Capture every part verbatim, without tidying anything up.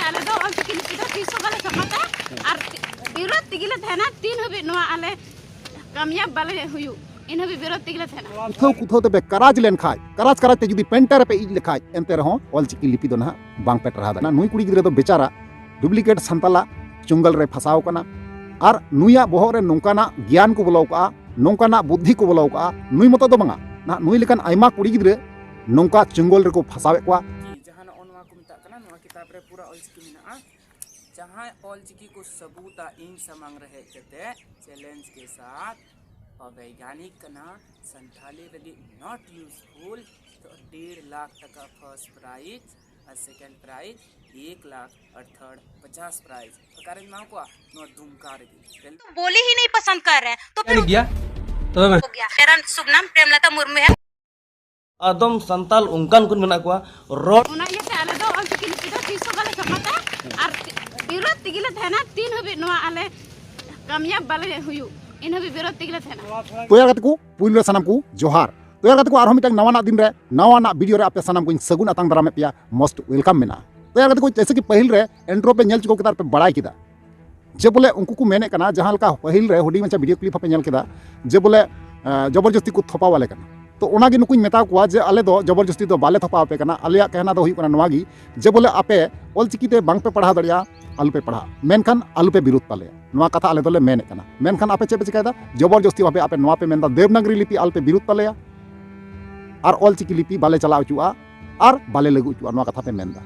ᱟᱞᱮ ᱫᱚ ᱚᱞᱪᱤᱠᱤ ᱞᱤᱯᱤ ᱫᱚ ᱛᱤᱥ ᱦᱚᱸ ᱵᱟᱞᱮ ᱥᱟᱯᱟᱛᱟ ᱟᱨ ᱵᱤᱨᱳᱫ ᱛᱮᱜᱮ ᱞᱮ ᱛᱟᱦᱮᱱᱟ᱾ ᱛᱤᱱ ᱦᱟᱹᱵᱤᱡ ᱱᱚᱣᱟ ᱟᱞᱮ ᱠᱟᱢᱭᱟᱵ ᱵᱟᱞᱮ ᱦᱩᱭᱩᱜ, ᱤᱱ ᱦᱟᱹᱵᱤᱡ ᱵᱤᱨᱳᱫ ᱛᱮᱜᱮ ᱞᱮ ᱛᱟᱦᱮᱱᱟ᱾ ᱠᱩᱛᱷᱟᱹᱣ ᱠᱩᱛᱷᱟᱹᱣ ᱛᱮᱯᱮ ᱠᱟᱨᱟᱡᱽ ᱞᱮᱱᱠᱷᱟᱡ, ᱠᱟᱨᱟᱡᱽ ᱠᱟᱨᱟᱡᱽ ᱛᱮ ᱡᱩᱫᱤ ᱯᱮᱱᱴᱟ ᱨᱮᱯᱮ ᱤᱡ ᱞᱮᱠᱷᱟᱡ, ᱮᱱᱛᱮ ᱨᱮᱦᱚᱸ ᱚᱞᱪᱤᱠᱤ ᱞᱤᱯᱤ ᱫᱚ ᱱᱟᱦᱟᱜ ᱵᱟᱝ ᱯᱮ ᱴᱟᱨᱦᱟᱣ ᱫᱟᱲᱮᱭᱟᱜᱼᱟ᱾ ᱱᱩᱭ ᱠᱩᱲᱤ ᱜᱤᱫᱽᱨᱟᱹ ᱫᱚ ᱵᱮᱪᱟᱨᱟ ᱰᱩᱯᱞᱤᱠᱮᱴ ᱥᱟᱱᱛᱟᱞᱟᱜ ᱪᱩᱝᱜᱟᱞ ᱨᱮ ᱯᱷᱟᱥᱟᱣ ᱠᱟᱱᱟ᱾ ᱟᱨ ᱱᱩᱭᱟᱜ ᱵᱚᱦᱚᱜ ᱨᱮ ᱱᱚᱝᱠᱟᱱᱟᱜ ᱜᱮᱭᱟᱱ ᱠᱚ ᱵᱚᱞᱚ ᱠᱟᱜᱼᱟ, ᱱᱚᱝᱠᱟᱱᱟᱜ ᱵᱩᱫᱽᱫᱷᱤ ᱠᱚ ᱵᱚᱞᱚ ᱠᱟᱜᱼᱟ, ᱱᱩᱭ ᱢᱚᱛᱚ ᱫᱚ ᱵᱟᱝᱟ, ᱱᱟᱦᱟᱜ ᱱᱩᱭ ᱞᱮᱠᱟᱱ ᱟᱭᱢᱟ ᱠᱩᱲᱤ ᱜᱤᱫᱽᱨᱟᱹ ᱱᱚᱝᱠᱟ ᱪᱩᱝᱜᱚᱞ ᱨᱮᱠᱚ ᱯᱷᱟᱥᱟᱣᱮᱫ ᱠᱚᱣᱟ᱾ ᱡᱟᱦᱟᱸ ᱱᱚᱜᱼᱚ ᱱᱚᱣᱟ ᱠᱚ ᱢᱮᱛᱟᱜ ᱠᱟᱱᱟ, ᱱᱚᱣᱟ ᱠᱤᱛᱟᱵ ᱨᱮ ᱯᱩᱨᱟᱹ ᱚᱞᱪᱤᱠᱤ ᱢᱮᱱᱟᱜᱼᱟ᱾ ᱡᱟᱦᱟᱸᱭ ᱚᱞᱪᱤᱠᱤ ᱠᱚ ᱥᱟᱹᱵᱩᱛᱟ ᱤᱧ ᱥᱟᱢᱟᱝ ᱨᱮ ᱦᱮᱡ ᱠᱟᱛᱮ ᱪᱮᱞᱮᱧᱡᱽ ᱠᱮ ᱥᱟᱛᱷ, ᱚᱵᱮᱭᱜᱟᱱᱤᱠ ᱠᱟᱱᱟ, ᱥᱟᱱᱛᱷᱟᱞᱤ ᱞᱟᱹᱜᱤᱫ not useful, ᱛᱚ ᱰᱮᱲ ᱞᱟᱠᱷ ᱴᱟᱠᱟ ᱯᱷᱟᱨᱥᱴ ᱯᱨᱟᱭᱤᱡᱽ ᱟᱨ ᱥᱮᱠᱮᱱᱰ ᱯᱨᱟᱭᱤᱡᱽ ᱮᱠ ᱞᱟᱠᱷ ᱟᱨ ᱛᱷᱟᱨᱰ ᱯᱚᱪᱟᱥ ᱯᱨᱟᱭᱤᱡᱽ᱾ ᱚᱠᱟᱨᱮᱧ ᱮᱢᱟ ᱠᱚᱣᱟ? ᱱᱚᱣᱟ ᱫᱩᱢᱠᱟ ᱨᱮᱜᱮ᱾ बोली ही नहीं पसंद कर रहे हैं तो फिर नहीं दिया। तो मैं हो गया। मेरा शुभ नाम प्रेमलता मुर्मू है। ᱟᱫᱚᱢ ᱥᱟᱱᱛᱟᱞ ᱚᱱᱠᱟᱱ ᱠᱚ ᱢᱮᱱᱟᱜ ᱠᱚᱣᱟ, ᱨᱚᱲ ᱚᱱᱟ ᱤᱭᱟᱹᱛᱮ ᱟᱞᱮ ᱫᱚ ᱚᱞᱪᱤᱠᱤ ᱞᱤᱯᱤ ᱫᱚ ᱛᱤᱥ ᱦᱚᱸ ᱵᱟᱞᱮ ᱥᱟᱯᱟᱛᱟ ᱟᱨ ᱵᱤᱨᱳᱫ ᱛᱮᱜᱮ ᱞᱮ ᱛᱟᱦᱮᱱᱟ᱾ ᱛᱤᱱ ᱦᱟᱹᱵᱤᱡ ᱱᱚᱣᱟ ᱟᱞᱮ ᱠᱟᱢᱭᱟᱵ ᱵᱟᱞᱮ ᱦᱩᱭᱩᱜ, ᱤᱱ ᱦᱟᱹᱵᱤᱡ ᱵᱤᱨᱳᱫ ᱛᱮᱜᱮ ᱞᱮ ᱛᱟᱦᱮᱱᱟ᱾ ᱛᱚ ᱭᱟᱨ ᱜᱟᱛᱮ ᱠᱚ, ᱯᱩᱭᱞᱩ ᱨᱮ ᱥᱟᱱᱟᱢ ᱠᱚ ᱡᱚᱦᱟᱨ᱾ ᱛᱚ ᱭᱟᱨ ᱜᱟᱛᱮ ᱠᱚ, ᱟᱨᱦᱚᱸ ᱢᱤᱫᱴᱟᱝ ᱱᱟᱣᱟᱱᱟᱜ ᱫᱤᱱ ᱨᱮ ᱱᱟᱣᱟᱱᱟᱜ ᱵᱷᱤᱰᱤᱭᱳ ᱨᱮ ᱟᱯᱮ ᱥᱟᱱᱟᱢ ᱠᱚᱧ ᱥᱟᱹᱜᱩᱱ ᱟᱛᱟᱝ ᱫᱟᱨᱟᱢᱮᱫ ᱯᱮᱭᱟ, most welcome ᱢᱮᱱᱟᱜᱼᱟ᱾ ᱛᱚ ᱭᱟᱨ ᱜᱟᱛᱮ ᱠᱚ, ᱡᱮᱭᱥᱮ ᱠᱤ ᱯᱟᱹᱦᱤᱞ ᱨᱮ ᱤᱱᱴᱨᱳ ᱯᱮ ᱧᱮᱞ ᱪᱩᱠᱟᱹᱣ ᱠᱮᱫᱟ ᱟᱨ ᱯᱮ ᱵᱟᱲᱟᱭ ᱠᱮᱫᱟ, ᱡᱮ ᱵᱚᱞᱮ ᱩᱱᱠᱩ ᱠᱚ ᱢᱮᱱᱮᱫ ᱠᱟᱱᱟ, ᱡᱟᱦᱟᱸ ᱞᱮᱠᱟ ᱯᱟᱹᱦᱤᱞ ᱨᱮ ᱦᱩᱰᱤᱧ ᱢᱟᱪᱷᱟ ᱵᱷᱤᱰᱤᱭᱳ ᱠᱞᱤᱯ ᱦᱚᱸᱯᱮ ᱧᱮᱞ ᱠᱮᱫᱟ, ᱡᱮ ᱵᱚᱞᱮ, ᱮ, ᱡᱚᱵᱚᱨᱡᱚᱥᱛᱤ ᱠᱚ ᱛᱷᱚᱯᱟᱣ ᱟᱞᱮ ᱠᱟᱱᱟ᱾ ᱛᱚ ᱚᱱᱟᱜᱮ ᱱᱩᱠᱩᱧ ᱢᱮᱛᱟ ᱠᱚᱣᱟ ᱡᱮ ᱟᱞᱮ ᱫᱚ ᱡᱚᱵᱚᱨᱡᱚᱥᱛᱤ ᱫᱚ ᱵᱟᱞᱮ ᱛᱷᱚᱯᱟᱣ ᱟᱯᱮ ᱠᱟᱱᱟ᱾ ᱟᱞᱮᱭᱟᱜ ᱠᱟᱦᱱᱟ ᱫᱚ ᱦᱩᱭᱩᱜ ᱠᱟᱱᱟ ᱱᱚᱣᱟ ᱜᱮ, ᱡᱮ ᱵᱚᱞᱮ ᱟᱯᱮ ᱚᱞᱪᱤᱠᱤ ᱛᱮ ᱵᱟᱝ ᱯᱮ ᱯᱟᱲᱦᱟᱣ ᱫᱟᱲᱮᱭᱟᱜᱼᱟ, ᱟᱞᱚ ᱯᱮ ᱯᱟᱲᱦᱟᱜᱼᱟ, ᱢᱮᱱᱠᱷᱟᱱ ᱟᱞᱚ ᱯᱮ ᱵᱤᱨᱳᱫ ᱛᱟᱞᱮᱭᱟ᱾ ᱱᱚᱣᱟ ᱠᱟᱛᱷᱟ ᱟᱞᱮ ᱫᱚᱞᱮ ᱢᱮᱱᱮᱫ ᱠᱟᱱᱟ᱾ ᱢᱮᱱᱠᱷᱟᱱ ᱟᱯᱮ ᱪᱮᱫ ᱯᱮ ᱪᱤᱠᱟᱹᱭᱮᱫᱟ? ᱡᱚᱵᱚᱨᱡᱚᱥᱛᱤ ᱵᱷᱟᱵᱮ ᱟᱯᱮ ᱱᱚᱣᱟ ᱯᱮ ᱢᱮᱱᱫᱟ, ᱫᱮᱵᱽᱱᱟᱜᱽᱨᱤ ᱞᱤᱯᱤ ᱟᱞᱚ ᱯᱮ ᱵᱤᱨᱳᱫ ᱛᱟᱞᱮᱭᱟ ᱟᱨ ᱚᱞᱪᱤᱠᱤ ᱞᱤᱯᱤ ᱵᱟᱞᱮ ᱪᱟᱞᱟᱣ ᱦᱚᱪᱚᱣᱟᱜᱼᱟ ᱟᱨ ᱵᱟᱞᱮ ᱞᱟᱹᱜᱩ ᱦᱚᱪᱚᱣᱟᱜᱼᱟ, ᱱᱚᱣᱟ ᱠᱟᱛᱷᱟ ᱯᱮ ᱢᱮᱱᱫᱟ᱾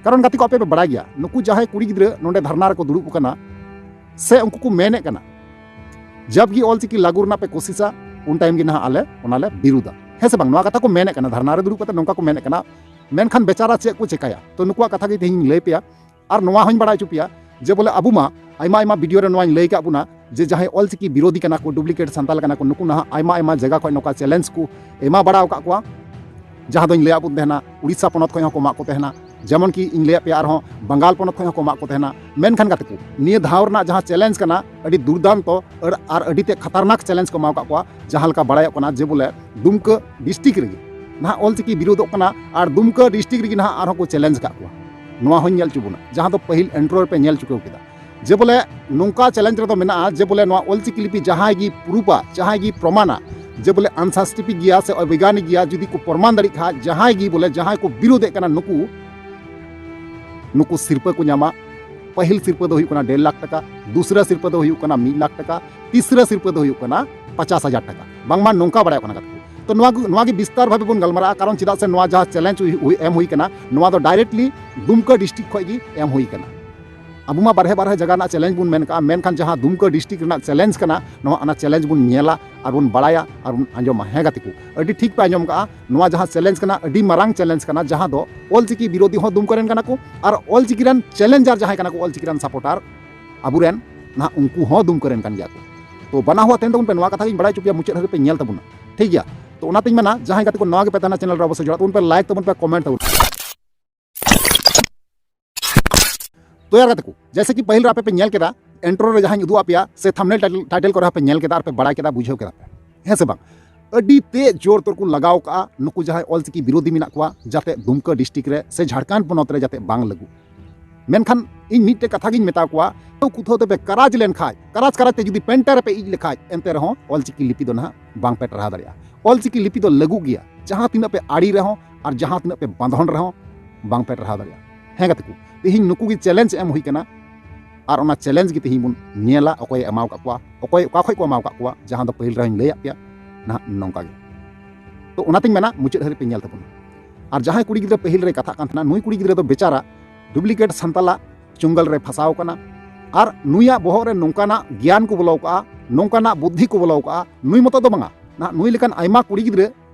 ᱠᱟᱨᱚᱱ ᱜᱟᱛᱮ ᱠᱚ, ᱟᱯᱮ ᱯᱮ ᱵᱟᱲᱟᱭ ᱜᱮᱭᱟ, ᱱᱩᱠᱩ ᱡᱟᱦᱟᱸᱭ ᱠᱩᱲᱤ ᱜᱤᱫᱽᱨᱟᱹ ᱱᱚᱰᱮ ᱫᱷᱟᱨᱱᱟ ᱨᱮᱠᱚ ᱫᱩᱲᱩᱵ ᱟᱠᱟᱱᱟ ᱥᱮ ᱩᱱᱠᱩ ᱠᱚ ᱢᱮᱱᱮᱫ ᱠᱟᱱᱟ, ᱡᱟᱵ ᱜᱮ ᱚᱞᱪᱤᱠᱤ ᱞᱟᱹᱜᱩ ᱨᱮᱱᱟᱜ ᱯᱮ ᱠᱳᱥᱤᱥᱟ, ᱩᱱ ᱴᱟᱭᱤᱢ ᱜᱮ ᱱᱟᱦᱟᱜ ᱟᱞᱮ ᱚᱱᱟ ᱞᱮ ᱵᱤᱨᱩᱫᱟ, ᱦᱮᱸ ᱥᱮ ᱵᱟᱝ? ᱱᱚᱣᱟ ᱠᱟᱛᱷᱟ ᱠᱚ ᱢᱮᱱᱮᱫ ᱠᱟᱱᱟ, ᱫᱷᱟᱨᱱᱟ ᱨᱮ ᱫᱩᱲᱩᱵ ᱠᱟᱛᱮ ᱱᱚᱝᱠᱟ ᱠᱚ ᱢᱮᱱᱮᱫ ᱠᱟᱱᱟ᱾ ᱢᱮᱱᱠᱷᱟᱱ ᱵᱮᱪᱟᱨᱟ ᱪᱮᱫ ᱠᱚ ᱪᱮᱠᱟᱭᱟ? ᱛᱚ ᱱᱩᱠᱩᱣᱟᱜ ᱠᱟᱛᱷᱟ ᱜᱮ ᱛᱮᱦᱮᱧ ᱤᱧ ᱞᱟᱹᱭ ᱯᱮᱭᱟ᱾ ᱟᱨ ᱱᱚᱣᱟ ᱦᱚᱸᱧ ᱵᱟᱲᱟᱭ ᱦᱚᱪᱚ ᱯᱮᱭᱟ ᱡᱮ ᱵᱚᱞᱮ ᱟᱵᱚ ᱢᱟ ᱟᱭᱢᱟ ᱟᱭᱢᱟ ᱵᱷᱤᱰᱤᱭᱳ ᱨᱮ ᱱᱚᱣᱟᱧ ᱞᱟᱹᱭ ᱠᱟᱜ ᱵᱚᱱᱟ ᱡᱮ ᱡᱟᱦᱟᱸᱭ ᱚᱞᱪᱤᱠᱤ ᱵᱤᱨᱳᱫᱷᱤ ᱠᱟᱱᱟ ᱠᱚ, ᱰᱩᱯᱞᱤᱠᱮᱴ ᱥᱟᱱᱛᱟᱞ ᱠᱟᱱᱟ ᱠᱚ, ᱱᱩᱠᱩ ᱱᱟᱦᱟᱜ ᱟᱭᱢᱟ ᱟᱭᱢᱟ ᱡᱟᱭᱜᱟ ᱠᱷᱚᱱ ᱱᱚᱝᱠᱟ ᱪᱮᱞᱮᱧᱡᱽ ᱠᱚ ᱮᱢᱟ ᱵᱟᱲᱟ ᱟᱠᱟᱫ ᱠᱚᱣᱟ᱾ ᱡᱟᱦᱟᱸ ᱫᱚᱧ ᱞᱟᱹᱭᱟᱫ ᱵᱚᱱ ᱛᱟᱦᱮᱱᱟ, ᱩᱲᱤᱥᱥᱟ ᱯᱚᱱᱚᱛ ᱠᱷᱚᱱ ᱦᱚᱸᱠᱚ ᱮᱢᱟᱜ ᱠᱚ ᱛᱟᱦᱮᱱᱟ, ᱡᱮᱢᱚᱱ ᱠᱤ ᱤᱧ ᱞᱟᱹᱭᱟᱫ ᱯᱮᱭᱟ, ᱟᱨᱦᱚᱸ ᱵᱟᱝᱜᱟᱞ ᱯᱚᱱᱚᱛ ᱠᱷᱚᱱ ᱦᱚᱸᱠᱚ ᱮᱢᱟᱜ ᱠᱚ ᱛᱟᱦᱮᱱᱟ᱾ ᱢᱮᱱᱠᱷᱟᱱ ᱜᱟᱛᱮ ᱠᱚ, ᱱᱤᱭᱟᱹ ᱫᱷᱟᱣ ᱨᱮᱱᱟᱜ ᱡᱟᱦᱟᱸ ᱪᱮᱞᱮᱧᱡᱽ ᱠᱟᱱᱟ, ᱟᱹᱰᱤ ᱫᱩᱨᱫᱟᱱᱛᱚ ᱟᱨ, ᱟᱨ ᱟᱹᱰᱤ ᱛᱮᱫ ᱠᱷᱟᱛᱟᱨᱱᱟᱠ ᱪᱮᱞᱮᱧᱡᱽ ᱠᱚ ᱮᱢᱟᱣ ᱟᱠᱟᱫ ᱠᱚᱣᱟ᱾ ᱡᱟᱦᱟᱸ ᱞᱮᱠᱟ ᱵᱟᱲᱟᱭᱚᱜ ᱠᱟᱱᱟ ᱡᱮ ᱵᱚᱞᱮ ᱰᱩᱢᱠᱟᱹ ᱰᱤᱥᱴᱨᱤᱠᱴ ᱨᱮᱜᱮ ᱱᱟᱦᱟᱜ ᱚᱞᱪᱤᱠᱤ ᱵᱤᱨᱳᱫᱚᱜ ᱠᱟᱱᱟ ᱟᱨ ᱰᱩᱢᱠᱟᱹ ᱰᱤᱥᱴᱨᱤᱠᱴ ᱨᱮᱜᱮ ᱱᱟᱦᱟᱜ ᱟᱨᱦᱚᱸ ᱠᱚ ᱪᱮᱞᱮᱧᱡᱽ ᱟᱠᱟᱫ ᱠᱚᱣᱟ᱾ ᱱᱚᱣᱟ ᱦᱚᱸᱧ ᱧᱮᱞ ᱦᱚᱪᱚ ᱵᱚᱱᱟ, ᱡᱟᱦᱟᱸ ᱫᱚ ᱯᱟᱹᱦᱤᱞ ᱮᱱᱴᱨᱳ ᱨᱮᱯᱮ ᱧᱮᱞ ᱪᱩᱠᱟᱹᱣ ᱠᱮᱫᱟ᱾ ᱡᱮ ᱵᱚᱞᱮ ᱱᱚᱝᱠᱟ ᱪᱮᱞᱮᱧᱡᱽ ᱨᱮᱫᱚ ᱢᱮᱱᱟᱜᱼᱟ ᱡᱮ ᱵᱚᱞᱮ ᱱᱚᱣᱟ ᱚᱞᱪᱤᱠᱤ ᱞᱤᱯᱤ ᱡᱟᱦᱟᱸᱭ ᱜᱮ ᱯᱨᱩᱯᱟ, ᱡᱟᱦᱟᱸᱭ ᱜᱮ ᱯᱨᱚᱢᱟᱱᱟ ᱡᱮ ᱵᱚᱞᱮ ᱟᱱᱥᱟᱭᱮᱱᱴᱤᱯᱷᱤᱠ ᱜᱮᱭᱟ ᱥᱮ ᱚᱵᱳᱭᱜᱟᱱᱤᱠ ᱜᱮᱭᱟ, ᱡᱩᱫᱤ ᱠᱚ ᱯᱨᱚᱢᱟᱱ ᱫᱟᱲᱮᱭᱟᱜ ᱠᱷᱟᱡ, ᱡᱟᱦᱟᱸᱭ ᱜᱮ ᱵᱚᱞᱮ ᱡᱟᱦᱟᱸᱭ ᱠᱚ ᱵᱤᱨᱳᱫᱮᱫ ᱠᱟᱱᱟ ᱱᱩᱠᱩ, ᱱᱩᱠᱩ ᱥᱤᱨᱯᱟᱹ ᱠᱚ ᱧᱟᱢᱟ᱾ ᱯᱟᱹᱦᱤᱞ ᱥᱤᱨᱯᱟᱹ ᱫᱚ ᱦᱩᱭᱩᱜ ᱠᱟᱱᱟ ᱰᱮᱲ ᱞᱟᱠᱷ ᱴᱟᱠᱟ, ᱫᱩᱥᱨᱟ ᱥᱤᱨᱯᱟᱹ ᱫᱚ ᱦᱩᱭᱩᱜ ᱠᱟᱱᱟ ᱢᱤᱫ ᱞᱟᱠᱷ ᱴᱟᱠᱟ, ᱛᱤᱥᱨᱟ ᱥᱤᱨᱯᱟᱹ ᱫᱚ ᱦᱩᱭᱩᱜ ᱠᱟᱱᱟ ᱯᱚᱪᱟᱥ ᱦᱟᱡᱟᱨ ᱴᱟᱠᱟ᱾ ᱵᱟᱝᱢᱟ ᱱᱚᱝᱠᱟ ᱵᱟᱲᱟᱭᱚᱜ ᱠᱟᱱᱟ ᱜᱟᱛᱮ ᱠᱚ᱾ ᱛᱚ ᱱᱚᱣᱟ ᱜᱮ, ᱱᱚᱣᱟ ᱜᱮ ᱵᱤᱥᱛᱟᱨ ᱵᱷᱟᱵᱮ ᱵᱚᱱ ᱜᱟᱞᱢᱟᱨᱟᱜᱼᱟ, ᱠᱟᱨᱚᱱ ᱪᱮᱫᱟᱜ ᱥᱮ ᱱᱚᱣᱟ ᱡᱟᱦᱟᱸ ᱪᱮᱞᱮᱧᱡᱽ ᱦᱩᱭ, ᱦᱩᱭ, ᱮᱢ ᱦᱩᱭ ᱠᱟᱱᱟ, ᱱᱚᱣᱟ ᱫᱚ ᱰᱟᱭᱨᱮᱠᱴᱞᱤ ᱫᱩᱢᱠᱟ ᱰᱤᱥᱴᱨᱤᱠᱴ ᱠᱷᱚᱱ ᱜᱮ ᱮᱢ ᱦᱩᱭ ᱠᱟᱱᱟ᱾ ᱟᱵᱚ ᱢᱟ ᱵᱟᱨᱦᱮ ᱵᱟᱨᱦᱮ ᱡᱟᱭᱜᱟ ᱨᱮᱱᱟᱜ ᱪᱮᱞᱮᱧᱡᱽ ᱵᱚᱱ ᱢᱮᱱ ᱠᱟᱜᱼᱟ, ᱢᱮᱱᱠᱷᱟᱱ ᱡᱟᱦᱟᱸ ᱫᱩᱢᱠᱟ ᱰᱤᱥᱴᱨᱤᱠᱴ ᱨᱮᱱᱟᱜ ᱪᱮᱞᱮᱧᱡᱽ ᱠᱟᱱᱟ, ᱱᱚᱣᱟ ᱚᱱᱟ ᱪᱮᱞᱮᱧᱡᱽ ᱵᱚᱱ ᱧᱮᱞᱟ ᱟᱨ ᱵᱚᱱ ᱵᱟᱲᱟᱭᱟ ᱟᱨ ᱵᱚᱱ ᱟᱸᱡᱚᱢᱟ᱾ ᱦᱮᱸ ᱜᱟᱛᱮ ᱠᱚ, ᱟᱹᱰᱤ ᱴᱷᱤᱠ ᱯᱮ ᱟᱸᱡᱚᱢ ᱠᱟᱜᱼᱟ, ᱱᱚᱣᱟ ᱡᱟᱦᱟᱸ ᱪᱮᱞᱮᱧᱡᱽ ᱠᱟᱱᱟ, ᱟᱹᱰᱤ ᱢᱟᱨᱟᱝ ᱪᱮᱞᱮᱧᱡᱽ ᱠᱟᱱᱟ, ᱡᱟᱦᱟᱸ ᱫᱚ ᱚᱞᱪᱤᱠᱤ ᱵᱤᱨᱳᱫᱷᱤ ᱦᱚᱸ ᱫᱩᱢᱠᱟ ᱨᱮᱱ ᱠᱟᱱᱟ ᱠᱚ ᱟᱨ ᱚᱞᱪᱤᱠᱤ ᱨᱮᱱ ᱪᱮᱞᱮᱧᱡᱟᱨ ᱡᱟᱦᱟᱸᱭ ᱠᱟᱱᱟ ᱠᱚ, ᱚᱞᱪᱤᱠᱤ ᱨᱮᱱ ᱥᱟᱯᱳᱨᱴᱟᱨ ᱟᱵᱚᱨᱮᱱ ᱱᱟᱦᱟᱜ ᱩᱱᱠᱩ ᱦᱚᱸ ᱫᱩᱢᱠᱟ ᱨᱮᱱ ᱠᱟᱱ ᱜᱮᱭᱟ ᱠᱚ᱾ ᱛᱚ ᱵᱟᱱᱟ ᱦᱚᱲ ᱟᱛᱮᱱ ᱛᱟᱵᱚᱱ ᱯᱮ, ᱱᱚᱣᱟ ᱠᱟᱛᱷᱟ ᱜᱤᱧ ᱵᱟᱲᱟᱭ ᱦᱚᱪᱚ ᱯᱮᱭᱟ, ᱢᱩᱪᱟᱹᱫ ᱦᱟᱹᱵᱤᱡ ᱯᱮ ᱧᱮᱞ ᱛᱟᱵᱚᱱᱟ, ᱴᱷᱤᱠ ᱜᱮᱭᱟ? ᱛᱚ ᱚᱱᱟᱛᱤᱧ ᱢᱮᱱᱟ ᱡᱟᱦᱟᱸᱭ ᱜᱟᱛᱮ ᱠᱚ ᱱᱟᱣᱟ ᱜᱮ ᱯᱮ ᱛᱟᱦᱮᱱᱟ ᱪᱮᱱᱮᱞ ᱨᱮ, ᱚᱵᱚᱥᱥᱳᱭ ᱡᱚᱲᱟᱣ ᱛᱟᱵᱚᱱ ᱯᱮ, ᱞᱟᱭᱤᱠ ᱛᱟᱵᱚᱱ ᱯᱮ, ᱠᱚᱢᱮᱱᱴ ᱛᱟᱵᱚᱱ ᱯᱮ᱾ ᱛᱚ ᱭᱟᱨ ᱜᱟᱛᱮ ᱠᱚ, ᱡᱮᱭᱥᱮ ᱠᱤ ᱯᱟᱹᱦᱤᱞ ᱨᱮ ᱟᱯᱮ ᱯᱮ ᱧᱮᱞ ᱠᱮᱫᱟ, ᱤᱱᱴᱨᱳ ᱨᱮ ᱡᱟᱦᱟᱸᱧ ᱩᱫᱩᱜ ᱟᱯᱮᱭᱟ ᱥᱮ ᱛᱷᱟᱢᱵᱱᱮᱞ ᱴᱟᱭᱴᱮᱞ, ᱴᱟᱭᱴᱮᱞ ᱠᱚᱨᱮ ᱦᱚᱸ ᱯᱮ ᱧᱮᱞ ᱠᱮᱫᱟ ᱟᱨ ᱯᱮ ᱵᱟᱲᱟᱭ ᱠᱮᱫᱟ, ᱵᱩᱡᱷᱟᱹᱣ ᱠᱮᱫᱟ ᱯᱮ, ᱦᱮᱸ ᱥᱮ ᱵᱟᱝ? ᱟᱹᱰᱤ ᱛᱮ ᱡᱳᱨ ᱛᱳᱨ ᱠᱚ ᱞᱟᱜᱟᱣ ᱠᱟᱜᱼᱟ ᱱᱩᱠᱩ ᱡᱟᱦᱟᱸᱭ ᱚᱞᱪᱤᱠᱤ ᱵᱤᱨᱳᱫᱷᱤ ᱢᱮᱱᱟᱜ ᱠᱚᱣᱟ, ᱡᱟᱛᱮ ᱫᱩᱢᱠᱟ ᱰᱤᱥᱴᱨᱤᱠᱴ ᱨᱮ ᱥᱮ ᱡᱷᱟᱲᱠᱷᱚᱸᱰ ᱯᱚᱱᱚᱛ ᱨᱮ ᱡᱟᱛᱮ ᱵᱟᱝ ᱞᱟᱹᱜᱩ᱾ ᱢᱮᱱᱠᱷᱟᱱ ᱤᱧ ᱢᱤᱫᱴᱮᱡ ᱠᱟᱛᱷᱟ ᱜᱤᱧ ᱢᱮᱛᱟ ᱠᱚᱣᱟ, ᱠᱩᱛᱷᱟᱹᱣ ᱛᱮᱯᱮ ᱠᱟᱨᱟᱡᱽ ᱞᱮᱱᱠᱷᱟᱡ, ᱠᱟᱨᱟᱡᱽ ᱠᱟᱨᱟᱡᱽ ᱛᱮ ᱡᱩᱫᱤ ᱯᱮᱱᱴᱟ ᱨᱮᱯᱮ ᱤᱡ ᱞᱮᱠᱷᱟᱡ, ᱮᱱᱛᱮ ᱨᱮᱦᱚᱸ ᱚᱞᱪᱤᱠᱤ ᱞᱤᱯᱤ ᱫᱚ ᱱᱟᱦᱟᱜ ᱵᱟᱝ ᱯᱮ ᱴᱟᱨᱦᱟᱣ ᱫᱟᱲᱮᱭᱟᱜᱼᱟ᱾ ᱚᱞᱪᱤᱠᱤ ᱞᱤᱯᱤ ᱫᱚ ᱞᱟᱹᱜᱩᱜ ᱜᱮᱭᱟ, ᱡᱟᱦᱟᱸ ᱛᱤᱱᱟᱹᱜ ᱯᱮ ᱟᱲᱮ ᱨᱮᱦᱚᱸ ᱟᱨ ᱡᱟᱦᱟᱸ ᱛᱤᱱᱟᱹᱜ ᱯᱮ ᱵᱟᱸᱫᱷᱚᱱ ᱨᱮᱦᱚᱸ ᱵᱟᱝ ᱯᱮ ᱴᱟᱨᱦᱟᱣ ᱫᱟᱲᱮᱭᱟᱜᱼᱟ᱾ ᱦᱮᱸ ᱜᱟᱛᱮ ᱠᱚ, ᱛᱮᱦᱮᱧ ᱱᱩᱠᱩ ᱜᱮ ᱪᱮᱞᱮᱧᱡᱽ ᱮᱢ ᱦᱩᱭ ᱠᱟᱱᱟ, ᱟᱨ ᱚᱱᱟ ᱪᱮᱞᱮᱧᱡᱽ ᱜᱮ ᱛᱮᱦᱮᱧ ᱵᱚᱱ ᱧᱮᱞᱟ, ᱚᱠᱚᱭᱮ ᱮᱢᱟᱣ ᱠᱟᱜ ᱠᱚᱣᱟ, ᱚᱠᱚᱭ ᱚᱠᱟ ᱠᱷᱚᱡ ᱠᱚ ᱮᱢᱟᱣ ᱠᱟᱜ ᱠᱚᱣᱟ, ᱡᱟᱦᱟᱸ ᱫᱚ ᱯᱟᱹᱦᱤᱞ ᱨᱮᱦᱚᱸᱧ ᱞᱟᱹᱭᱟᱫ ᱯᱮᱭᱟ ᱱᱟᱦᱟᱜ ᱱᱚᱝᱠᱟ ᱜᱮ᱾ ᱛᱚ ᱚᱱᱟᱛᱤᱧ ᱢᱮᱱᱟ ᱢᱩᱪᱟᱹᱫ ᱦᱟᱹᱨᱤᱡ ᱯᱮ ᱧᱮᱞ ᱛᱟᱵᱚᱱᱟ᱾ ᱟᱨ ᱡᱟᱦᱟᱸᱭ ᱠᱩᱲᱤ ᱜᱤᱫᱽᱨᱟᱹ ᱯᱟᱹᱦᱤᱞ ᱨᱮᱭ ᱠᱟᱛᱷᱟᱜ ᱠᱟᱱ ᱛᱟᱦᱮᱱᱟ, ᱱᱩᱭ ᱠᱩᱲᱤ ᱜᱤᱫᱽᱨᱟᱹ ᱫᱚ ᱵᱮᱪᱟᱨᱟ ᱰᱩᱯᱞᱤᱠᱮᱴ ᱥᱟᱱᱛᱟᱞᱟᱜ ᱪᱩᱝᱜᱟᱞ ᱨᱮ ᱯᱷᱟᱸᱥᱟᱣ ᱠᱟᱱᱟ᱾ ᱟᱨ ᱱᱩᱭᱟᱜ ᱵᱚᱦᱚᱜ ᱨᱮ ᱱᱚᱝᱠᱟᱱᱟᱜ ᱜᱮᱭᱟᱱ ᱠᱚ ᱵᱚᱞᱚ ᱠᱟᱜᱼᱟ, ᱱᱚᱝᱠᱟᱱᱟᱜ ᱵᱩᱫᱽᱫᱷᱤ ᱠᱚ ᱵᱚᱞᱚ ᱠᱟᱜᱼᱟ, ᱱᱩᱭ ᱢᱚᱛᱚ ᱫᱚ ᱵᱟᱝᱟ, ᱱᱟᱦᱟᱜ ᱱᱩᱭ ᱞᱮᱠᱟᱱ ᱟᱭᱢᱟ ᱠᱩᱲᱤ ᱜᱤᱫᱽᱨᱟᱹ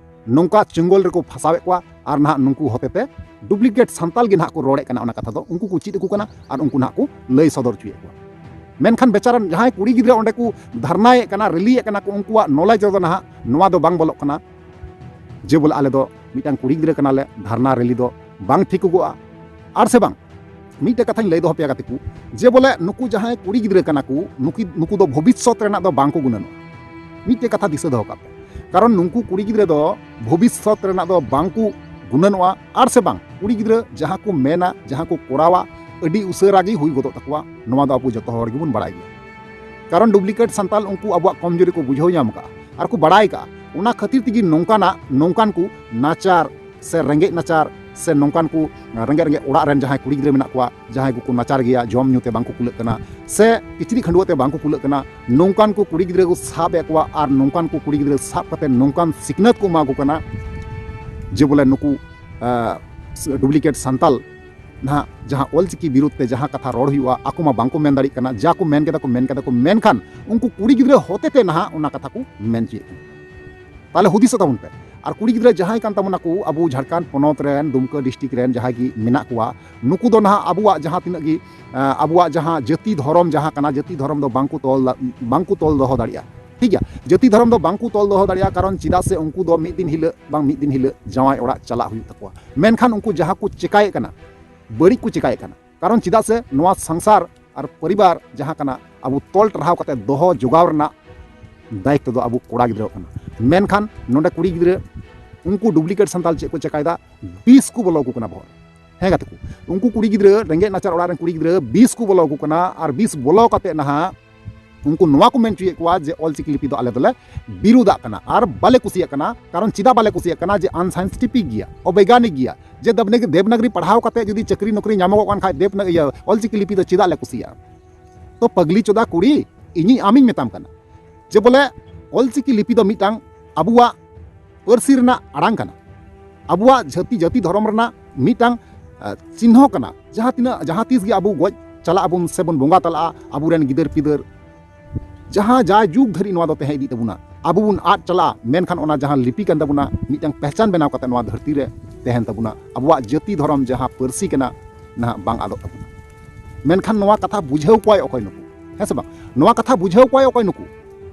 ᱱᱚᱝᱠᱟ ᱪᱩᱝᱜᱚᱞ ᱨᱮᱠᱚ ᱯᱷᱟᱸᱥᱟᱣᱮᱫ ᱠᱚᱣᱟ᱾ ᱟᱨ ᱱᱟᱦᱟᱜ ᱱᱩᱠᱩ ᱦᱚᱛᱮᱛᱮ ᱰᱩᱯᱞᱤᱠᱮᱴ ᱥᱟᱱᱛᱟᱞ ᱜᱮ ᱱᱟᱦᱟᱜ ᱠᱚ ᱨᱚᱲᱮᱫ ᱠᱟᱱᱟ, ᱚᱱᱟ ᱠᱟᱛᱷᱟ ᱫᱚ ᱩᱱᱠᱩ ᱠᱚ ᱪᱮᱫ ᱟᱠᱚ ᱠᱟᱱᱟ ᱟᱨ ᱩᱱᱠᱩ ᱱᱟᱦᱟᱜ ᱠᱚ ᱞᱟᱹᱭ ᱥᱚᱫᱚᱨ ᱦᱚᱪᱚᱭᱮᱫ ᱠᱚᱣᱟ᱾ ᱢᱮᱱᱠᱷᱟᱱ ᱵᱮᱪᱟᱨᱟ ᱡᱟᱦᱟᱸᱭ ᱠᱩᱲᱤ ᱜᱤᱫᱽᱨᱟᱹ ᱚᱸᱰᱮ ᱠᱚ ᱫᱷᱟᱨᱱᱟᱭᱮᱫ ᱠᱟᱱᱟ, ᱨᱮᱞᱤᱭᱮᱫ ᱠᱟᱱᱟ ᱠᱚ, ᱩᱱᱠᱩᱣᱟᱜ ᱱᱚᱞᱮᱡᱽ ᱨᱮᱫᱚ ᱱᱟᱦᱟᱜ ᱱᱚᱣᱟ ᱫᱚ ᱵᱟᱝ ᱵᱚᱞᱚᱜ ᱠᱟᱱᱟ ᱡᱮ ᱵᱚᱞᱮ ᱟᱞᱮ ᱫᱚ ᱢᱤᱫᱴᱟᱝ ᱠᱩᱲᱤ ᱜᱤᱫᱽᱨᱟᱹ ᱠᱟᱱᱟᱞᱮ, ᱫᱷᱟᱨᱱᱟ ᱨᱮᱞᱤ ᱫᱚ ᱵᱟᱝ ᱴᱷᱤᱠᱚᱜᱚᱜᱼᱟ᱾ ᱟᱨ ᱥᱮ ᱵᱟᱝ, ᱢᱤᱫᱴᱮᱡ ᱠᱟᱛᱷᱟᱧ ᱞᱟᱹᱭ ᱫᱚᱦᱚ ᱯᱮᱭᱟ ᱜᱟᱛᱮ ᱠᱚ, ᱡᱮ ᱵᱚᱞᱮ ᱱᱩᱠᱩ ᱡᱟᱦᱟᱸᱭ ᱠᱩᱲᱤ ᱜᱤᱫᱽᱨᱟᱹ ᱠᱟᱱᱟ ᱠᱚ, ᱱᱩᱠᱩ, ᱱᱩᱠᱩ ᱫᱚ ᱵᱷᱚᱵᱤᱥᱥᱚᱛ ᱨᱮᱱᱟᱜ ᱫᱚ ᱵᱟᱝ ᱠᱚ ᱜᱩᱱᱟᱹᱱᱚᱜᱼᱟ᱾ ᱢᱤᱫᱴᱮᱡ ᱠᱟᱛᱷᱟ ᱫᱤᱥᱟᱹ ᱫᱚᱦᱚ ᱠᱟᱜ ᱯᱮ, ᱠᱟᱨᱚᱱ ᱱᱩᱠᱩ ᱠᱩᱲᱤ ᱜᱤᱫᱽᱨᱟᱹ ᱫᱚ ᱵᱷᱚᱵᱤᱥᱥᱚᱛ ᱨᱮᱱᱟᱜ ᱫᱚ ᱵᱟᱝ ᱠᱚ ᱜᱩᱱᱟᱹᱱᱚᱜᱼᱟ, ᱟᱨ ᱥᱮ ᱵᱟᱝ ᱠᱩᱲᱤ ᱜᱤᱫᱽᱨᱟᱹ ᱡᱟᱦᱟᱸ ᱠᱚ ᱢᱮᱱᱟ, ᱡᱟᱦᱟᱸ ᱠᱚ ᱠᱚᱨᱟᱣᱟ, ᱟᱹᱰᱤ ᱩᱥᱟᱹᱨᱟ ᱜᱮ ᱦᱩᱭ ᱜᱚᱫᱚᱜ ᱛᱟᱠᱚᱣᱟ, ᱱᱚᱣᱟ ᱫᱚ ᱟᱵᱚ ᱡᱚᱛᱚ ᱦᱚᱲ ᱜᱮᱵᱚᱱ ᱵᱟᱲᱟᱭ ᱜᱮᱭᱟ᱾ ᱠᱟᱨᱚᱱ ᱰᱩᱯᱞᱤᱠᱮᱴ ᱥᱟᱱᱛᱟᱞ ᱩᱱᱠᱩ ᱟᱵᱚᱣᱟᱜ ᱠᱚᱢᱡᱳᱨᱤ ᱠᱚ ᱵᱩᱡᱷᱟᱹᱣ ᱧᱟᱢ ᱠᱟᱜᱼᱟ ᱟᱨ ᱠᱚ ᱵᱟᱲᱟᱭ ᱠᱟᱜᱼᱟ᱾ ᱚᱱᱟ ᱠᱷᱟᱹᱛᱤᱨ ᱛᱮᱜᱮ ᱱᱚᱝᱠᱟᱱᱟᱜ, ᱱᱚᱝᱠᱟᱱ ᱠᱚ ᱱᱟᱪᱟᱨ ᱥᱮ ᱨᱮᱸᱜᱮᱡ ᱱᱟᱪᱟᱨ ᱥᱮ ᱱᱚᱝᱠᱟᱱ ᱠᱚ ᱨᱮᱸᱜᱮᱡ ᱨᱮᱸᱜᱮᱡ ᱚᱲᱟᱜ ᱨᱮᱱ ᱡᱟᱦᱟᱸᱭ ᱠᱩᱲᱤ ᱜᱤᱫᱽᱨᱟᱹ ᱢᱮᱱᱟᱜ ᱠᱚᱣᱟ, ᱡᱟᱦᱟᱸᱭ ᱠᱚᱠᱚ ᱱᱟᱪᱟᱨ ᱜᱮᱭᱟ, ᱡᱚᱢ ᱧᱩ ᱛᱮ ᱵᱟᱝ ᱠᱚ ᱠᱩᱞᱟᱹᱜ ᱠᱟᱱᱟ ᱥᱮ ᱠᱤᱪᱨᱤᱡ ᱠᱷᱟᱹᱰᱩᱣᱟᱹᱜ ᱛᱮ ᱵᱟᱝ ᱠᱚ ᱠᱩᱞᱟᱹᱜ ᱠᱟᱱᱟ, ᱱᱚᱝᱠᱟᱱ ᱠᱚ ᱠᱩᱲᱤ ᱜᱤᱫᱽᱨᱟᱹ ᱠᱚ ᱥᱟᱵ ᱮᱫ ᱠᱚᱣᱟ ᱟᱨ ᱱᱚᱝᱠᱟᱱ ᱠᱚ ᱠᱩᱲᱤ ᱜᱤᱫᱽᱨᱟᱹ ᱥᱟᱵ ᱠᱟᱛᱮ ᱱᱚᱝᱠᱟᱱ ᱥᱤᱠᱷᱱᱟᱹᱛ ᱠᱚ ᱮᱢᱟ ᱠᱚ ᱠᱟᱱᱟ ᱡᱮ ᱵᱚᱞᱮ ᱱᱩᱠᱩ, ᱟᱸ, ᱰᱩᱯᱞᱤᱠᱮᱴ ᱥᱟᱱᱛᱟᱞ ᱱᱟᱦᱟᱜ ᱡᱟᱦᱟᱸ ᱚᱞᱪᱤᱠᱤ ᱵᱤᱨᱩᱫᱷ ᱛᱮ ᱡᱟᱦᱟᱸ ᱠᱟᱛᱷᱟ ᱨᱚᱲ ᱦᱩᱭᱩᱜᱼᱟ, ᱟᱠᱚ ᱢᱟ ᱵᱟᱝ ᱠᱚ ᱢᱮᱱ ᱫᱟᱲᱮᱭᱟᱜ ᱠᱟᱱᱟ, ᱡᱟ ᱠᱚ ᱢᱮᱱ ᱠᱮᱫᱟ ᱠᱚ, ᱢᱮᱱ ᱠᱮᱫᱟ ᱠᱚ, ᱢᱮᱱᱠᱷᱟᱱ ᱩᱱᱠᱩ ᱠᱩᱲᱤ ᱜᱤᱫᱽᱨᱟᱹ ᱦᱚᱛᱮ ᱛᱮ ᱱᱟᱦᱟᱜ ᱚᱱᱟ ᱠᱟᱛᱷᱟ ᱠᱚ ᱢᱮᱱ ᱦᱚᱪᱚᱭᱮᱫ ᱠᱟᱱᱟ᱾ ᱛᱟᱦᱞᱮ ᱦᱩᱫᱤᱥᱚᱜ ᱛᱟᱵᱚᱱ ᱯᱮ᱾ ᱟᱨ ᱠᱩᱲᱤ ᱜᱤᱫᱽᱨᱟᱹ ᱡᱟᱦᱟᱸᱭ ᱠᱟᱱ ᱛᱟᱵᱚᱱᱟ ᱠᱚ, ᱟᱵᱚ ᱡᱷᱟᱲᱠᱷᱚᱸᱰ ᱯᱚᱱᱚᱛ ᱨᱮᱱ, ᱫᱩᱢᱠᱟᱹ ᱰᱤᱥᱴᱨᱤᱠᱴ ᱨᱮᱱ ᱡᱟᱦᱟᱸᱭ ᱜᱮ ᱢᱮᱱᱟᱜ ᱠᱚᱣᱟ, ᱱᱩᱠᱩ ᱫᱚ ᱱᱟᱦᱟᱜ ᱟᱵᱚᱣᱟᱜ ᱡᱟᱦᱟᱸ ᱛᱤᱱᱟᱹᱜ ᱜᱮ, ᱟᱸ, ᱟᱵᱚᱣᱟᱜ ᱡᱟᱦᱟᱸ ᱡᱟᱹᱛᱤ ᱫᱷᱚᱨᱚᱢ ᱡᱟᱦᱟᱸ ᱠᱟᱱᱟ, ᱡᱟᱹᱛᱤ ᱫᱷᱚᱨᱚᱢ ᱫᱚ ᱵᱟᱝ ᱠᱚ ᱛᱚᱞ ᱫᱟ-, ᱵᱟᱝ ᱠᱚ ᱛᱚᱞ ᱫᱚᱦᱚ ᱫᱟᱲᱮᱭᱟᱜᱼᱟ᱾ ᱴᱷᱤᱠ ᱜᱮᱭᱟ, ᱡᱟᱹᱛᱤ ᱫᱷᱚᱨᱚᱢ ᱫᱚ ᱵᱟᱝ ᱠᱚ ᱛᱚᱞ ᱫᱚᱦᱚ ᱫᱟᱲᱮᱭᱟᱜᱼᱟ, ᱠᱟᱨᱚᱱ ᱪᱮᱫᱟᱜ ᱥᱮ ᱩᱱᱠᱩ ᱫᱚ ᱢᱤᱫ ᱫᱤᱱ ᱦᱤᱞᱳᱜ ᱵᱟᱝ ᱢᱤᱫ ᱫᱤᱱ ᱦᱤᱞᱳᱜ ᱡᱟᱶᱟᱭ ᱚᱲᱟᱜ ᱪᱟᱞᱟᱜ ᱦᱩᱭᱩᱜ ᱛᱟᱠᱚᱣᱟ᱾ ᱢᱮᱱᱠᱷᱟᱱ ᱩᱱᱠᱩ ᱡᱟᱦᱟᱸ ᱠᱚ ᱪᱮᱠᱟᱭᱮᱫ ᱠᱟᱱᱟ, ᱵᱟᱹᱲᱤᱡ ᱠᱚ ᱪᱮᱠᱟᱭᱮᱫ ᱠᱟᱱᱟ, ᱠᱟᱨᱚᱱ ᱪᱮᱫᱟᱜ ᱥᱮ ᱱᱚᱣᱟ ᱥᱚᱝᱥᱟᱨ ᱟᱨ ᱯᱚᱨᱤᱵᱟᱨ ᱡᱟᱦᱟᱸ ᱠᱟᱱᱟ, ᱟᱵᱚ ᱛᱚᱞ ᱴᱟᱨᱦᱟᱣ ᱠᱟᱛᱮ ᱫᱚᱦᱚ ᱡᱚᱜᱟᱣ ᱨᱮᱱᱟᱜ ᱫᱟᱭᱤᱛᱛᱚ ᱫᱚ ᱟᱵᱚ ᱠᱚᱲᱟ ᱜᱤᱫᱽᱨᱟᱹ ᱠᱟᱱᱟ᱾ ᱢᱮᱱᱠᱷᱟᱱ ᱱᱚᱰᱮ ᱠᱩᱲᱤ ᱜᱤᱫᱽᱨᱟᱹ, ᱩᱱᱠᱩ ᱰᱩᱯᱞᱤᱠᱮᱴ ᱥᱟᱱᱛᱟᱞ ᱪᱮᱫ ᱠᱚ ᱪᱮᱠᱟᱭᱮᱫᱟ? ᱵᱤᱥ ᱠᱚ ᱵᱚᱞᱚ ᱟᱠᱚ ᱠᱟᱱᱟ ᱵᱚᱦᱚᱜ ᱨᱮ᱾ ᱦᱮᱸ ᱜᱟᱛᱮ ᱠᱚ, ᱩᱱᱠᱩ ᱠᱩᱲᱤ ᱜᱤᱫᱽᱨᱟᱹ, ᱨᱮᱸᱜᱮᱡ ᱱᱟᱪᱟᱨ ᱚᱲᱟᱜ ᱨᱮᱱ ᱠᱩᱲᱤ ᱜᱤᱫᱽᱨᱟᱹ ᱵᱤᱥ ᱠᱚ ᱵᱚᱞᱚ ᱟᱠᱚ ᱠᱟᱱᱟ, ᱟᱨ ᱵᱤᱥ ᱵᱚᱞᱚ ᱠᱟᱛᱮ ᱱᱟᱦᱟᱜ ᱩᱱᱠᱩ ᱱᱚᱣᱟ ᱠᱚ ᱢᱮᱱ ᱦᱚᱪᱚᱭᱮᱫ ᱠᱚᱣᱟ ᱡᱮ ᱚᱞᱪᱤᱠᱤ ᱞᱤᱯᱤ ᱫᱚ ᱟᱞᱮ ᱫᱚᱞᱮ ᱵᱤᱨᱩᱫᱟᱜ ᱠᱟᱱᱟ ᱟᱨ ᱵᱟᱞᱮ ᱠᱩᱥᱤᱭᱟᱜ ᱠᱟᱱᱟ᱾ ᱠᱟᱨᱚᱱ ᱪᱮᱫᱟᱜ ᱵᱟᱞᱮ ᱠᱩᱥᱤᱭᱟᱜ ᱠᱟᱱᱟ? ᱡᱮ ᱟᱱᱥᱟᱭᱮᱱᱴᱤᱯᱷᱤᱠ ᱜᱮᱭᱟ, ᱚᱵᱳᱭᱜᱟᱱᱤᱠ ᱜᱮᱭᱟ, ᱡᱮ ᱫᱮᱵᱽᱱᱟᱜᱽ-, ᱫᱮᱵᱽᱱᱟᱜᱽᱨᱤ ᱯᱟᱲᱦᱟᱣ ᱠᱟᱛᱮ ᱡᱩᱫᱤ ᱪᱟᱹᱠᱨᱤ ᱱᱚᱠᱨᱤ ᱧᱟᱢᱚᱜᱚᱜ ᱠᱟᱱ ᱠᱷᱟᱡ ᱫᱮᱵᱽᱱᱟ-, ᱤᱭᱟᱹ, ᱚᱞᱪᱤᱠᱤ ᱞᱤᱯᱤ ᱫᱚ ᱪᱮᱫᱟᱜ ᱞᱮ ᱠᱩᱥᱤᱭᱟᱜᱼᱟ? ᱛᱚ ᱯᱟᱜᱽᱞᱤ ᱪᱚᱫᱟ ᱠᱩᱲᱤ, ᱤᱧᱤᱧ ᱟᱢᱤᱧ ᱢᱮᱛᱟᱢ ᱠᱟᱱᱟ ᱡᱮ ᱵᱚᱞᱮ ᱚᱞᱪᱤᱠᱤ ᱞᱤᱯᱤ ᱫᱚ ᱢᱤᱫᱴᱟᱝ ᱟᱵᱚᱣᱟᱜ ᱯᱟᱹᱨᱥᱤ ᱨᱮᱱᱟᱜ ᱟᱲᱟᱝ ᱠᱟᱱᱟ, ᱟᱵᱚᱣᱟᱜ ᱡᱟᱹᱛᱤ, ᱡᱟᱹᱛᱤ ᱫᱷᱚᱨᱚᱢ ᱨᱮᱱᱟᱜ ᱢᱤᱫᱴᱟᱝ, ᱟᱸ, ᱪᱤᱱᱦᱚ ᱠᱟᱱᱟ᱾ ᱡᱟᱦᱟᱸ ᱛᱤᱱᱟᱹᱜ, ᱡᱟᱦᱟᱸ ᱛᱤᱥ ᱜᱮ ᱟᱵᱚ ᱜᱚᱡ ᱪᱟᱞᱟᱜ ᱟᱵᱚᱱ ᱥᱮᱵᱚᱱ ᱵᱚᱸᱜᱟ ᱛᱟᱞᱟᱜᱼᱟ, ᱟᱵᱚᱨᱮᱱ ᱜᱤᱫᱟᱹᱨ ᱯᱤᱫᱟᱹᱨ ᱡᱟᱦᱟᱸ ᱡᱟᱭ ᱡᱩᱜᱽ ᱫᱷᱟᱹᱨᱤᱡ ᱱᱚᱣᱟ ᱫᱚ ᱛᱟᱦᱮᱸ ᱤᱫᱤᱜ ᱛᱟᱵᱚᱱᱟ᱾ ᱟᱵᱚ ᱵᱚᱱ ᱟᱫ ᱪᱟᱞᱟᱜᱼᱟ, ᱢᱮᱱᱠᱷᱟᱱ ᱚᱱᱟ ᱡᱟᱦᱟᱸ ᱞᱤᱯᱤ ᱠᱟᱱ ᱛᱟᱵᱚᱱᱟ, ᱢᱤᱫᱴᱟᱝ ᱯᱮᱦᱪᱟᱱ ᱵᱮᱱᱟᱣ ᱠᱟᱛᱮ ᱱᱚᱣᱟ ᱫᱷᱟᱹᱨᱛᱤ ᱨᱮ ᱛᱟᱦᱮᱱ ᱛᱟᱵᱚᱱᱟ᱾ ᱟᱵᱚᱣᱟᱜ ᱡᱟᱹᱛᱤ ᱫᱷᱚᱨᱚᱢ ᱡᱟᱦᱟᱸ ᱯᱟᱹᱨᱥᱤ ᱠᱟᱱᱟ, ᱱᱟᱦᱟᱜ ᱵᱟᱝ ᱟᱫᱚᱜ ᱛᱟᱵᱚᱱᱟ᱾ ᱢᱮᱱᱠᱷᱟᱱ ᱱᱚᱣᱟ ᱠᱟᱛᱷᱟ ᱵᱩᱡᱷᱟᱹᱣ ᱠᱚᱣᱟᱭ ᱚᱠᱚᱭ ᱱᱩᱠᱩ? ᱦᱮᱸ ᱥᱮ ᱵᱟᱝ? ᱱᱚᱣᱟ ᱠᱟᱛᱷᱟ ᱵᱩᱡᱷᱟᱹᱣ ᱠᱚᱣᱟᱭ ᱚᱠᱚᱭ ᱱᱩᱠᱩ?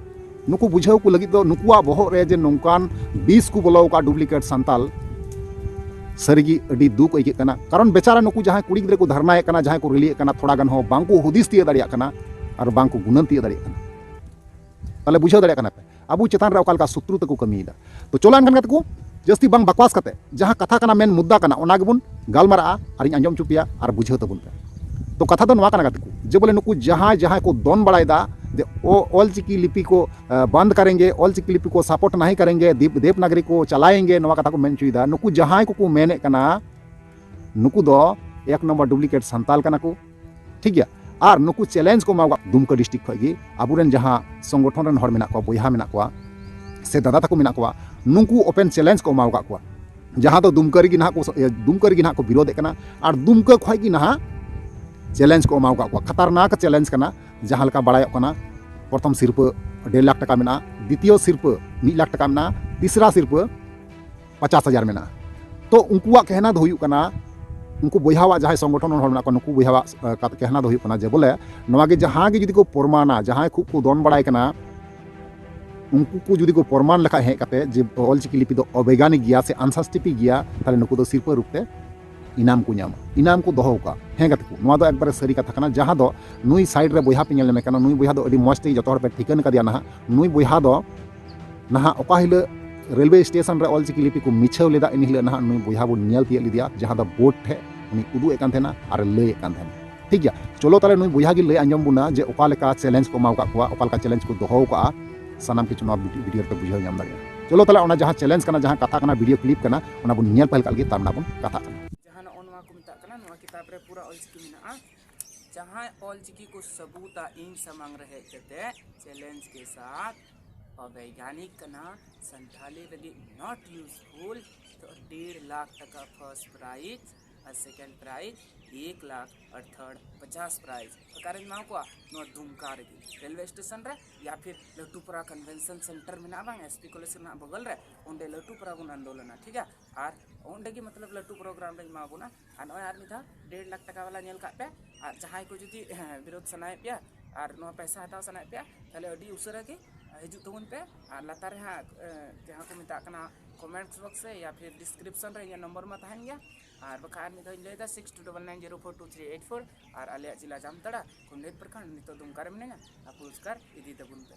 ᱱᱩᱠᱩ ᱵᱩᱡᱷᱟᱹᱣ ᱠᱚ ᱞᱟᱹᱜᱤᱫ ᱫᱚ ᱱᱩᱠᱩᱣᱟᱜ ᱵᱚᱦᱚᱜ ᱨᱮ ᱡᱮ ᱱᱚᱝᱠᱟᱱ ᱵᱤᱥ ᱠᱚ ᱵᱚᱞᱚ ᱟᱠᱟᱫ ᱰᱩᱯᱞᱤᱠᱮᱴ ᱥᱟᱱᱛᱟᱞ, ᱥᱟᱹᱨᱤᱜᱮ ᱟᱹᱰᱤ ᱫᱩᱠ ᱟᱹᱭᱠᱟᱹᱜ ᱠᱟᱱᱟ᱾ ᱠᱟᱨᱚᱱ ᱵᱮᱪᱟᱨᱟ ᱱᱩᱠᱩ ᱡᱟᱦᱟᱸᱭ ᱠᱩᱲᱤ ᱜᱤᱫᱽᱨᱟᱹ ᱠᱚ ᱫᱷᱟᱨᱱᱟᱭᱮᱫ ᱠᱟᱱᱟ, ᱡᱟᱦᱟᱸᱭ ᱠᱚ ᱨᱮᱞᱤᱭᱮᱫ ᱠᱟᱱᱟ, ᱛᱷᱚᱲᱟ ᱜᱟᱱ ᱦᱚᱸ ᱵᱟᱝ ᱠᱚ ᱦᱩᱫᱤᱥ ᱛᱤᱭᱟᱹᱜ ᱫᱟᱲᱮᱭᱟᱜ ᱠᱟᱱᱟ ᱟᱨ ᱵᱟᱝ ᱠᱚ ᱜᱩᱱᱟᱹᱱ ᱛᱤᱭᱟᱹᱜ ᱫᱟᱲᱮᱭᱟᱜ ᱠᱟᱱᱟ᱾ ᱛᱟᱦᱞᱮ ᱵᱩᱡᱷᱟᱹᱣ ᱫᱟᱲᱮᱭᱟᱜ ᱠᱟᱱᱟ ᱯᱮ ᱟᱵᱚ ᱪᱮᱛᱟᱱ ᱨᱮ ᱚᱠᱟ ᱞᱮᱠᱟ ᱥᱚᱛᱨᱩ ᱛᱮᱠᱚ ᱠᱟᱹᱢᱤᱭᱮᱫᱟ᱾ ᱛᱚ ᱪᱚᱞᱚ ᱮᱱᱠᱷᱟᱱ ᱜᱟᱛᱮ ᱠᱚ, ᱡᱟᱹᱥᱛᱤ ᱵᱟᱝ ᱵᱟᱠᱣᱟᱥ ᱠᱟᱛᱮ ᱡᱟᱦᱟᱸ ᱠᱟᱛᱷᱟ ᱠᱟᱱᱟ, ᱢᱮᱱ ᱢᱩᱫᱽᱫᱟ ᱠᱟᱱᱟ, ᱚᱱᱟ ᱜᱮᱵᱚᱱ ᱜᱟᱞᱢᱟᱨᱟᱜᱼᱟ ᱟᱨᱤᱧ ᱟᱸᱡᱚᱢ ᱦᱚᱪᱚ ᱯᱮᱭᱟ ᱟᱨ ᱵᱩᱡᱷᱟᱹᱣ ᱛᱟᱵᱚᱱ ᱯᱮ᱾ ᱛᱚ ᱠᱟᱛᱷᱟ ᱫᱚ ᱱᱚᱣᱟ ᱠᱟᱱᱟ ᱜᱟᱛᱮ ᱠᱚ, ᱡᱮ ᱵᱚᱞᱮ ᱱᱩᱠᱩ ᱡᱟᱦᱟᱸᱭ ᱡᱟᱦᱟᱸᱭ ᱠᱚ ᱫᱚᱱ ᱵᱟᱲᱟᱭᱮᱫᱟ ᱡᱮ ᱚ- ᱚᱞ ᱪᱤᱠᱤ ᱞᱤᱯᱤ ᱠᱚ ᱵᱟᱸᱫ ᱠᱟᱨᱮᱸᱜᱮ, ᱚᱞ ᱪᱤᱠᱤ ᱞᱤᱯᱤ ᱠᱚ ᱥᱟᱯᱳᱨᱴ ᱱᱟᱦᱤ ᱠᱟᱨᱮᱸᱜᱮ, ᱫᱮᱵᱽᱱᱟᱜᱽᱨᱤ ᱠᱚ ᱪᱟᱞᱟᱭᱮᱸᱜᱮ, ᱱᱚᱣᱟ ᱠᱟᱛᱷᱟ ᱠᱚ ᱢᱮᱱ ᱦᱚᱪᱚᱭᱮᱫᱟ᱾ ᱱᱩᱠᱩ ᱡᱟᱦᱟᱸᱭ ᱠᱚᱠᱚ ᱢᱮᱱᱮᱫ ᱠᱟᱱᱟ, ᱱᱩᱠᱩ ᱫᱚ ᱮᱠ ᱱᱚᱢᱵᱚᱨ ᱰᱩᱯᱞᱤᱠᱮᱴ ᱥᱟᱱᱛᱟᱞ ᱠᱟᱱᱟ ᱠᱚ, ᱴᱷᱤᱠ ᱜᱮᱭᱟ᱾ ᱟᱨ ᱱᱩᱠᱩ ᱪᱮᱞᱮᱧᱡᱽ ᱠᱚ ᱮᱢᱟ ᱠᱟᱫ ᱫᱩᱢᱠᱟᱹ ᱰᱤᱥᱴᱨᱤᱠᱴ ᱠᱷᱚᱱ ᱜᱮ, ᱟᱵᱚᱨᱮᱱ ᱡᱟᱦᱟᱸ ᱥᱚᱝᱜᱚᱴᱷᱚᱱ ᱨᱮᱱ ᱦᱚᱲ ᱢᱮᱱᱟᱜ ᱠᱚᱣᱟ, ᱵᱚᱭᱦᱟ ᱢᱮᱱᱟᱜ ᱠᱚᱣᱟ ᱥᱮ ᱫᱟᱫᱟ ᱛᱟᱠᱚ ᱢᱮᱱᱟᱜ ᱠᱚᱣᱟ, ᱱᱩᱠᱩ ᱳᱯᱮᱱ ᱪᱮᱞᱮᱧᱡᱽ ᱠᱚ ᱮᱢᱟ ᱟᱠᱟᱫ ᱠᱚᱣᱟ, ᱡᱟᱦᱟᱸ ᱫᱚ ᱫᱩᱢᱠᱟᱹ ᱨᱮᱜᱮ ᱱᱟᱦᱟᱜ ᱠᱚ ᱤᱭᱟᱹ, ᱫᱩᱢᱠᱟᱹ ᱨᱮᱜᱮ ᱱᱟᱦᱟᱜ ᱠᱚ ᱵᱤᱨᱳᱫᱮᱫ ᱠᱟᱱᱟ᱾ ᱟᱨ ᱫᱩᱢᱠᱟᱹ ᱠᱷᱚᱱ ᱜᱮ ᱱᱟᱦᱟᱜ ᱪᱮᱞᱮᱧᱡᱽ ᱠᱚ ᱮᱢᱟ ᱟᱠᱟᱫ ᱠᱚᱣᱟ, ᱠᱷᱟᱛᱟᱨᱱᱟᱠ ᱪᱮᱞᱮᱧᱡᱽ ᱠᱟᱱᱟ᱾ ᱡᱟᱦᱟᱸ ᱞᱮᱠᱟ ᱵᱟᱲᱟᱭᱚᱜ ᱠᱟᱱᱟ, ᱯᱨᱚᱛᱷᱚᱢ ᱥᱤᱨᱯᱟᱹ ᱰᱮᱲ ᱞᱟᱠᱷ ᱴᱟᱠᱟ ᱢᱮᱱᱟᱜᱼᱟ, ᱫᱤᱛᱤᱭᱚ ᱥᱤᱨᱯᱟᱹ ᱢᱤᱫ ᱞᱟᱠᱷ ᱴᱟᱠᱟ ᱢᱮᱱᱟᱜᱼᱟ, ᱛᱤᱥᱨᱟ ᱥᱤᱨᱯᱟᱹ ᱯᱚᱪᱟᱥ ᱦᱟᱡᱟᱨ ᱢᱮᱱᱟᱜᱼᱟ᱾ ᱛᱚ ᱩᱱᱠᱩᱣᱟᱜ ᱠᱮᱦᱱᱟ ᱫᱚ ᱦᱩᱭᱩᱜ ᱠᱟᱱᱟ, ᱩᱱᱠᱩ ᱵᱚᱭᱦᱟᱣᱟᱜ ᱡᱟᱦᱟᱸᱭ ᱥᱚᱝᱜᱚᱴᱷᱚᱱ ᱦᱚᱲ ᱢᱮᱱᱟᱜ ᱠᱚᱣᱟ, ᱱᱩᱠᱩ ᱵᱚᱭᱦᱟᱣᱟᱜ ᱠᱮᱦᱱᱟ ᱫᱚ ᱦᱩᱭᱩᱜ ᱠᱟᱱᱟ ᱡᱮ ᱵᱚᱞᱮ ᱱᱚᱣᱟ ᱜᱮ ᱡᱟᱦᱟᱸ ᱜᱮ ᱡᱩᱫᱤ ᱠᱚ ᱯᱨᱚᱢᱟᱱᱟ, ᱡᱟᱦᱟᱸᱭ ᱠᱷᱩᱵ ᱠᱚ ᱫᱚᱱ ᱵᱟᱲᱟᱭ ᱠᱟᱱᱟ, ᱩᱱᱠᱩ ᱠᱚ ᱡᱩᱫᱤ ᱠᱚ ᱯᱨᱚᱢᱟᱱ ᱞᱮᱠᱷᱟᱡ ᱦᱮᱡ ᱠᱟᱛᱮ ᱡᱮ ᱚᱞᱪᱤᱠᱤ ᱞᱤᱯᱤ ᱫᱚ ᱚᱵᱮᱜᱟᱱᱤᱠ ᱜᱮᱭᱟ ᱥᱮ ᱟᱱᱥᱟᱥᱴᱤᱯᱤ ᱜᱮᱭᱟ, ᱛᱟᱦᱞᱮ ᱱᱩᱠᱩ ᱫᱚ ᱥᱤᱨᱯᱟᱹ ᱨᱩᱯ ᱛᱮ ᱤᱱᱟᱢ ᱠᱚ ᱧᱟᱢᱟ, ᱤᱱᱟᱢ ᱠᱚ ᱫᱚᱦᱚ ᱠᱟᱜᱼᱟ᱾ ᱦᱮᱸ ᱜᱟᱛᱮ ᱠᱚ, ᱱᱚᱣᱟ ᱫᱚ ᱮᱠᱵᱟᱨᱮ ᱥᱟᱹᱨᱤ ᱠᱟᱛᱷᱟ ᱠᱟᱱᱟ᱾ ᱡᱟᱦᱟᱸ ᱫᱚ ᱱᱩᱭ ᱥᱟᱭᱤᱰ ᱨᱮ ᱵᱚᱭᱦᱟ ᱯᱮ ᱧᱮᱞ ᱧᱟᱢᱮ ᱠᱟᱱᱟ, ᱱᱩᱭ ᱵᱚᱭᱦᱟ ᱫᱚ ᱟᱹᱰᱤ ᱢᱚᱡᱽ ᱛᱮᱜᱮ ᱡᱚᱛᱚ ᱦᱚᱲ ᱯᱮ ᱴᱷᱤᱠᱟᱹᱱ ᱠᱟᱫᱮᱭᱟ᱾ ᱱᱟᱦᱟᱜ ᱱᱩᱭ ᱵᱚᱭᱦᱟ ᱫᱚ ᱱᱟᱦᱟᱜ ᱚᱠᱟ ᱦᱤᱞᱳᱜ ᱨᱮᱞᱣᱮ ᱥᱴᱮᱥᱚᱱ ᱨᱮ ᱚᱞᱪᱤᱠᱤ ᱞᱤᱯᱤ ᱠᱚ ᱢᱤᱪᱷᱟᱹᱣ ᱞᱮᱫᱟ, ᱤᱱᱟᱹ ᱦᱤᱞᱳᱜ ᱱᱟᱦᱟᱜ ᱱᱩᱭ ᱵᱚᱭᱦᱟ ᱵᱚᱱ ᱧᱮᱞ ᱛᱤᱭᱳᱜ ᱞᱮᱫᱮᱭᱟ, ᱡᱟᱦᱟᱸ ᱫᱚ ᱵᱳᱨᱰ ᱴᱷᱮᱡ ᱩᱱᱤ ᱩᱫᱩᱜ ᱮᱫ ᱠᱟᱱ ᱛᱟᱦᱮᱱᱟ ᱟᱨ ᱞᱟᱹᱭᱮᱫ ᱠᱟᱱ ᱛᱟᱦᱮᱱᱟ᱾ ᱴᱷᱤᱠ ᱜᱮᱭᱟ, ᱪᱚᱞᱚ ᱛᱟᱦᱞᱮ ᱱᱩᱭ ᱵᱚᱭᱦᱟ ᱜᱮ ᱞᱟᱹᱭ ᱟᱸᱡᱚᱢ ᱵᱚᱱᱟ ᱡᱮ ᱚᱠᱟ ᱞᱮᱠᱟ ᱪᱮᱞᱮᱧᱡᱽ ᱠᱚ ᱮᱢᱟᱣ ᱟᱠᱟᱫ ᱠᱚᱣᱟ, ᱚᱠᱟ ᱞᱮᱠᱟ ᱪᱮᱞᱮᱧᱡᱽ ᱠᱚ ᱫᱚᱦᱚ ᱟᱠᱟᱫᱼᱟ, ᱥᱟᱱᱟᱢ ᱠᱤᱪᱷᱩ ᱱᱚᱣᱟ ᱵᱷᱤᱰᱤᱭᱳ ᱨᱮᱯᱮ ᱵᱩᱡᱷᱟᱹᱣ ᱧᱟᱢ ᱫᱟᱲᱮᱭᱟᱜᱼᱟ᱾ ᱪᱚᱞᱚ ᱛᱟᱦᱞᱮ ᱚᱱᱟ ᱡᱟᱦᱟᱸ ᱪᱮᱞᱮᱧᱡᱽ ᱠᱟᱱᱟ, ᱡᱟᱦᱟᱸ ᱠᱟᱛᱷᱟ ᱠᱟᱱᱟ, ᱵᱷᱤᱰᱤᱭᱳ ᱠᱞᱤᱯ ᱠᱟᱱᱟ, ᱚᱱᱟ ᱵᱚᱱ ᱧᱮᱞ ᱯᱟᱦᱤᱞ ᱠᱟᱜ ᱞᱮᱜᱮ, ᱛᱟᱨ ᱢᱟᱱᱮ ᱵᱚᱱ ᱠᱟᱛᱷᱟᱜ ᱠᱟᱱᱟ᱾ ᱡᱟᱦᱟᱸ ᱱᱚᱜᱼᱚ ᱱᱚᱣᱟ ᱠᱚ ᱢᱮᱛᱟᱜ ᱠᱟᱱᱟ, ᱱᱚᱣᱟ ᱠᱤᱛᱟᱵ ᱨᱮ ᱯᱩᱨᱟᱹ ᱚᱞᱪᱤᱠᱤ ᱢᱮᱱᱟᱜᱼᱟ᱾ ᱡᱟᱦᱟᱸᱭ ᱚᱞᱪᱤᱠᱤ ᱠᱚ ᱥᱟᱹᱵᱩᱛᱟ ᱤᱧ ᱥᱟᱢᱟᱝ ᱨᱮ ᱦᱮᱡ ᱠᱟᱛᱮ ᱪᱮᱞᱮᱧᱡᱽ ᱠᱮ ᱥᱟᱛᱷ ᱚᱵᱮᱭᱜᱟᱱᱤᱠ ᱠᱟᱱᱟ, ᱥᱟᱱᱛᱷᱟᱞᱤ ᱞᱟᱹᱜᱤᱫ not useful, ᱛᱚ ᱰᱮᱲ ᱞᱟᱠᱷ ᱴᱟᱠᱟ ᱯᱷᱟᱨᱥᱴ ᱯᱨᱟᱭᱤᱡᱽ ᱟᱨ ᱥᱮᱠᱮᱱᱰ ᱯᱨᱟᱭᱤᱡᱽ ᱮᱠ ᱞᱟᱠᱷ ᱟᱨ ᱛᱷᱟᱨᱰ ᱯᱚᱪᱟᱥ ᱯᱨᱟᱭᱤᱡᱽ᱾ ᱚᱠᱟᱨᱮᱧ ᱮᱢᱟ ᱠᱚᱣᱟ? ᱱᱚᱣᱟ ᱫᱩᱢᱠᱟ ᱨᱮᱜᱮ, ᱨᱮᱞᱣᱮ ᱥᱴᱮᱥᱚᱱ ᱨᱮ, ᱭᱟ ᱯᱷᱤᱨ ᱞᱟᱹᱴᱩᱯᱟᱨᱟ ᱠᱚᱱᱵᱷᱮᱱᱥᱚᱱ ᱥᱮᱱᱴᱟᱨ ᱢᱮᱱᱟᱜᱼᱟ ᱵᱟᱝ, ᱮᱥ ᱯᱤ ᱠᱚᱞᱮᱡᱽ ᱨᱮᱱᱟᱜ ᱵᱚᱜᱚᱞ ᱨᱮ, ᱚᱸᱰᱮ ᱞᱟᱹᱴᱩᱯᱟᱨᱟ ᱵᱚᱱ ᱟᱱᱫᱳᱞᱚᱱᱟ, ᱴᱷᱤᱠ ᱜᱮᱭᱟ? ᱟᱨ ᱚᱸᱰᱮ ᱜᱮ ᱢᱚᱛᱞᱚᱵ ᱞᱟᱹᱴᱩ ᱯᱨᱳᱜᱨᱟᱢ ᱨᱮᱧ ᱮᱢᱟ ᱵᱚᱱᱟ᱾ ᱟᱨ ᱱᱚᱜᱼᱚᱭ ᱟᱨ ᱢᱤᱫ ᱫᱷᱟᱣ ᱰᱮᱲ ᱞᱟᱠᱷ ᱴᱟᱠᱟ ᱵᱟᱞᱟ ᱧᱮᱞ ᱠᱟᱜ ᱯᱮ᱾ ᱟᱨ ᱡᱟᱦᱟᱸᱭ ᱠᱚ ᱡᱩᱫᱤ ᱵᱤᱨᱳᱫ ᱥᱟᱱᱟᱭᱮᱫ ᱯᱮᱭᱟ ᱟᱨ ᱱᱚᱣᱟ ᱯᱚᱭᱥᱟ ᱦᱟᱛᱟᱣ ᱥᱟᱱᱟᱭᱮᱫ ᱯᱮᱭᱟ, ᱛᱟᱦᱞᱮ ᱟᱹᱰᱤ ᱩᱥᱟᱹᱨᱟ ᱜᱮ ᱦᱤᱡᱩᱜ ᱛᱟᱵᱚᱱ ᱯᱮ᱾ ᱟᱨ ᱞᱟᱛᱟᱨ ᱨᱮ ᱦᱟᱸᱜ ᱡᱟᱦᱟᱸ ᱠᱚ ᱢᱮᱛᱟᱜ ᱠᱟᱱᱟ ᱠᱚᱢᱮᱱᱴ ᱵᱚᱠᱥ ᱨᱮ ᱭᱟ ᱯᱷᱤᱨ ᱰᱤᱥᱠᱨᱤᱯᱥᱚᱱ ᱨᱮ ᱤᱧᱟᱹᱜ ᱱᱚᱢᱵᱚᱨ ᱢᱟ ᱛᱟᱦᱮᱱ ᱜᱮᱭᱟ᱾ ᱟᱨ ᱵᱟᱠᱷᱟᱡ ᱟᱨ ᱢᱤᱫ ᱫᱷᱟᱣ ᱤᱧ ᱞᱟᱹᱭᱫᱟ, six two double nine zero four two three eight four. ᱟᱨ ᱟᱞᱮᱭᱟᱜ ᱡᱮᱞᱟ ᱡᱟᱢᱛᱟᱲᱟ, ᱠᱷᱚᱱᱰᱤᱛ ᱯᱨᱚᱠᱷᱚᱸᱰ, ᱱᱤᱛᱚᱜ ᱫᱩᱢᱠᱟ ᱨᱮ ᱢᱤᱱᱟᱹᱧᱟ᱾ ᱟᱨ ᱯᱩᱨᱚᱥᱠᱟᱨ ᱤᱫᱤ ᱛᱟᱵᱚᱱ ᱯᱮ᱾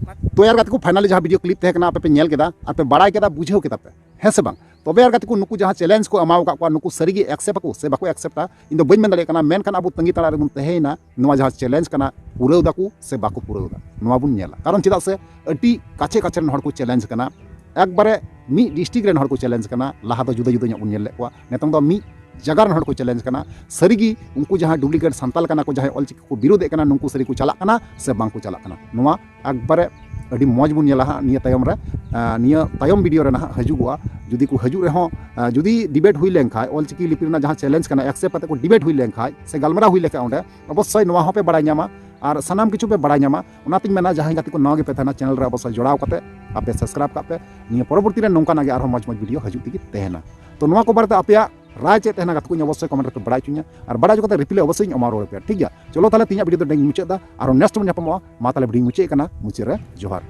ᱢᱟ ᱛᱚ ᱭᱟᱨ ᱜᱟᱛᱮ ᱠᱚ, ᱯᱷᱟᱭᱱᱟᱞᱤ ᱡᱟᱦᱟᱸ ᱵᱷᱤᱰᱤᱭᱳ ᱠᱞᱤᱯ ᱛᱟᱦᱮᱸ ᱠᱟᱱᱟ, ᱟᱯᱮ ᱯᱮ ᱧᱮᱞ ᱠᱮᱫᱟ ᱟᱨ ᱯᱮ ᱵᱟᱲᱟᱭ ᱠᱮᱫᱟ, ᱵᱩᱡᱷᱟᱹᱣ ᱠᱮᱫᱟ ᱯᱮ᱾ ᱦᱮᱸ ᱥᱮ ᱵᱟᱝ? ᱛᱚᱵᱮ ᱟᱨ ᱜᱟᱛᱮ ᱠᱚ, ᱱᱩᱠᱩ ᱡᱟᱦᱟᱸ ᱪᱮᱞᱮᱧᱡᱽ ᱠᱚ ᱮᱢᱟᱣ ᱟᱠᱟᱫ ᱠᱚᱣᱟ, ᱱᱩᱠᱩ ᱥᱟᱹᱨᱤᱜᱮ ᱮᱠᱥᱮᱯᱴ ᱟᱠᱚ ᱥᱮ ᱵᱟᱠᱚ ᱮᱠᱥᱮᱯᱴᱟ, ᱤᱧ ᱫᱚ ᱵᱟᱹᱧ ᱢᱮᱱ ᱫᱟᱲᱮᱭᱟᱜ ᱠᱟᱱᱟ᱾ ᱢᱮᱱᱠᱷᱟᱱ ᱟᱵᱚ ᱛᱟᱺᱜᱤ ᱛᱟᱲᱟᱜ ᱨᱮᱵᱚᱱ ᱛᱟᱦᱮᱸᱭᱮᱱᱟ, ᱱᱚᱣᱟ ᱡᱟᱦᱟᱸ ᱪᱮᱞᱮᱧᱡᱽ ᱠᱟᱱᱟ, ᱯᱩᱨᱟᱹᱣ ᱫᱟᱠᱚ ᱥᱮ ᱵᱟᱠᱚ ᱯᱩᱨᱟᱹᱣ ᱫᱟ, ᱱᱚᱣᱟ ᱵᱚᱱ ᱧᱮᱞᱟ᱾ ᱠᱟᱨᱚᱱ ᱪᱮᱫᱟᱜ ᱥᱮ ᱟᱹᱰᱤ ᱠᱟᱪᱷᱮ ᱠᱟᱪᱷᱮ ᱨᱮᱱ ᱦᱚᱲ ᱠᱚ ᱪᱮᱞᱮᱧᱡᱽ ᱠᱟᱱᱟ, ᱮᱠᱵᱟᱨᱮ ᱢᱤᱫ ᱰᱤᱥᱴᱨᱤᱠᱴ ᱨᱮᱱ ᱦᱚᱲ ᱠᱚ ᱪᱮᱞᱮᱧᱡᱽ ᱠᱟᱱᱟ᱾ ᱞᱟᱦᱟ ᱫᱚ ᱡᱩᱫᱟᱹ ᱡᱩᱫᱟᱹ ᱧᱚᱜ ᱵᱚᱱ ᱧᱮᱞ ᱞᱮᱫ ᱠᱚᱣᱟ, ᱱᱤᱛᱚᱝ ᱫᱚ ᱢᱤᱫ ᱡᱟᱭᱜᱟ ᱨᱮᱱ ᱦᱚᱲ ᱠᱚ ᱪᱮᱞᱮᱧᱡᱽ ᱠᱟᱱᱟ᱾ ᱥᱟᱹᱨᱤᱜᱮ ᱩᱱᱠᱩ ᱡᱟᱦᱟᱸᱭ ᱰᱩᱯᱞᱤᱠᱮᱴ ᱥᱟᱱᱛᱟᱞ ᱠᱟᱱᱟ ᱠᱚ, ᱡᱟᱦᱟᱸᱭ ᱚᱞᱪᱤᱠᱤ ᱠᱚ ᱵᱤᱨᱳᱫᱮᱫ ᱠᱟᱱᱟ, ᱱᱩᱠᱩ ᱥᱟᱹᱨᱤ ᱠᱚ ᱪᱟᱞᱟᱜ ᱠᱟᱱᱟ ᱥᱮ ᱵᱟᱝ ᱠᱚ ᱪᱟᱞᱟᱜ ᱠᱟᱱᱟ, ᱱᱚᱣᱟ ᱮᱠᱵᱟᱨᱮ ᱟᱹᱰᱤ ᱢᱚᱡᱽ ᱵᱚᱱ ᱧᱮᱞᱟ ᱦᱟᱸᱜ ᱱᱤᱭᱟᱹ ᱛᱟᱭᱚᱢ ᱨᱮ, ᱟᱸ, ᱱᱤᱭᱟᱹ ᱛᱟᱭᱚᱢ ᱵᱷᱤᱰᱤᱭᱳ ᱨᱮ ᱱᱟᱦᱟᱜ ᱦᱤᱡᱩᱜᱚᱜᱼᱟ᱾ ᱡᱩᱫᱤ ᱠᱚ ᱦᱤᱡᱩᱜ ᱨᱮᱦᱚᱸ, ᱟᱸ, ᱡᱩᱫᱤ ᱰᱤᱵᱮᱴ ᱦᱩᱭ ᱞᱮᱱᱠᱷᱟᱡ, ᱚᱞᱪᱤᱠᱤ ᱞᱤᱯᱤ ᱨᱮᱱᱟᱜ ᱡᱟᱦᱟᱸ ᱪᱮᱞᱮᱧᱡᱽ ᱠᱟᱱᱟ, ᱮᱠᱥᱮᱯᱴ ᱠᱟᱛᱮ ᱠᱚ ᱰᱤᱵᱮᱴ ᱦᱩᱭ ᱞᱮᱱᱠᱷᱟᱡ ᱥᱮ ᱜᱟᱞᱢᱟᱨᱟᱣ ᱦᱩᱭ ᱞᱮᱱᱠᱷᱟᱡ ᱚᱸᱰᱮ, ᱚᱵᱚᱥᱥᱳᱭ ᱱᱚᱣᱟ ᱦᱚᱸᱯᱮ ᱵᱟᱲᱟᱭ ᱧᱟᱢᱟ ᱟᱨ ᱥᱟᱱᱟᱢ ᱠᱤᱪᱷᱩ ᱯᱮ ᱵᱟᱲᱟᱭ ᱧᱟᱢᱟ᱾ ᱚᱱᱟᱛᱤᱧ ᱢᱮᱱᱟ, ᱡᱟᱦᱟᱸᱭ ᱜᱟᱛᱮ ᱠᱚ ᱱᱟᱣᱟ ᱜᱮᱯᱮ ᱛᱟᱦᱮᱱᱟ, ᱪᱮᱱᱮᱞ ᱨᱮ ᱚᱵᱚᱥᱥᱳᱭ ᱡᱚᱲᱟᱣ ᱠᱟᱛᱮ ᱟᱯᱮ ᱥᱟᱵᱥᱠᱨᱟᱭᱤᱵ ᱠᱟᱜ ᱯᱮ᱾ ᱱᱤᱭᱟᱹ ᱯᱚᱨᱚᱵᱚᱨᱛᱤ ᱨᱮ ᱱᱚᱝᱠᱟᱱᱟᱜ ᱜᱮ ᱟᱨᱦᱚᱸ ᱢᱚᱡᱽ ᱢᱚᱡᱽ ᱵᱷᱤᱰᱤᱭᱳ ᱦᱤᱡᱩᱜ ᱛᱮᱜᱮ ᱛᱟᱦᱮᱱᱟ᱾ ᱛᱚ ᱱᱚᱣᱟ ᱠᱚ ᱵᱟᱨᱮᱛᱮ ᱟᱯᱮᱭᱟᱜ ᱨᱟᱭ ᱪᱮᱫ ᱛᱟᱦᱮᱱᱟ ᱜᱟᱛᱮ ᱠᱚᱧ, ᱚᱵᱚᱥᱥᱳᱭ ᱠᱚᱢᱮᱱᱴ ᱨᱮᱯᱮ ᱵᱟᱲᱟᱭ ᱦᱚᱪᱚᱧᱟ᱾ ᱟᱨ ᱵᱟᱲᱟᱭ ᱦᱚᱪᱚ ᱠᱟᱛᱮ ᱨᱤᱯᱞᱟᱭ ᱚᱵᱚᱥᱥᱳᱭ ᱤᱧ ᱮᱢᱟ ᱨᱩᱣᱟᱹᱲ ᱯᱮᱭᱟ, ᱴᱷᱤᱠ ᱜᱮᱭᱟ? ᱪᱚᱞᱚ ᱛᱟᱦᱞᱮ ᱛᱮᱦᱮᱧᱟᱜ ᱵᱷᱤᱰᱤᱭᱳ ᱫᱚ ᱱᱚᱰᱮᱧ ᱢᱩᱪᱟᱹᱫ ᱫᱟ, ᱟᱨᱦᱚᱸ ᱱᱮᱠᱥᱴ ᱵᱚᱱ ᱧᱟᱯᱟᱢᱚᱜᱼᱟ᱾ ᱢᱟ ᱛᱟᱦᱞᱮ ᱵᱷᱤᱰᱤᱭᱳᱧ ᱢᱩᱪᱟᱹᱫ ᱠᱟᱱᱟ, ᱢᱩᱪᱟᱹᱫ ᱨᱮ ᱡᱚᱦᱟᱨ᱾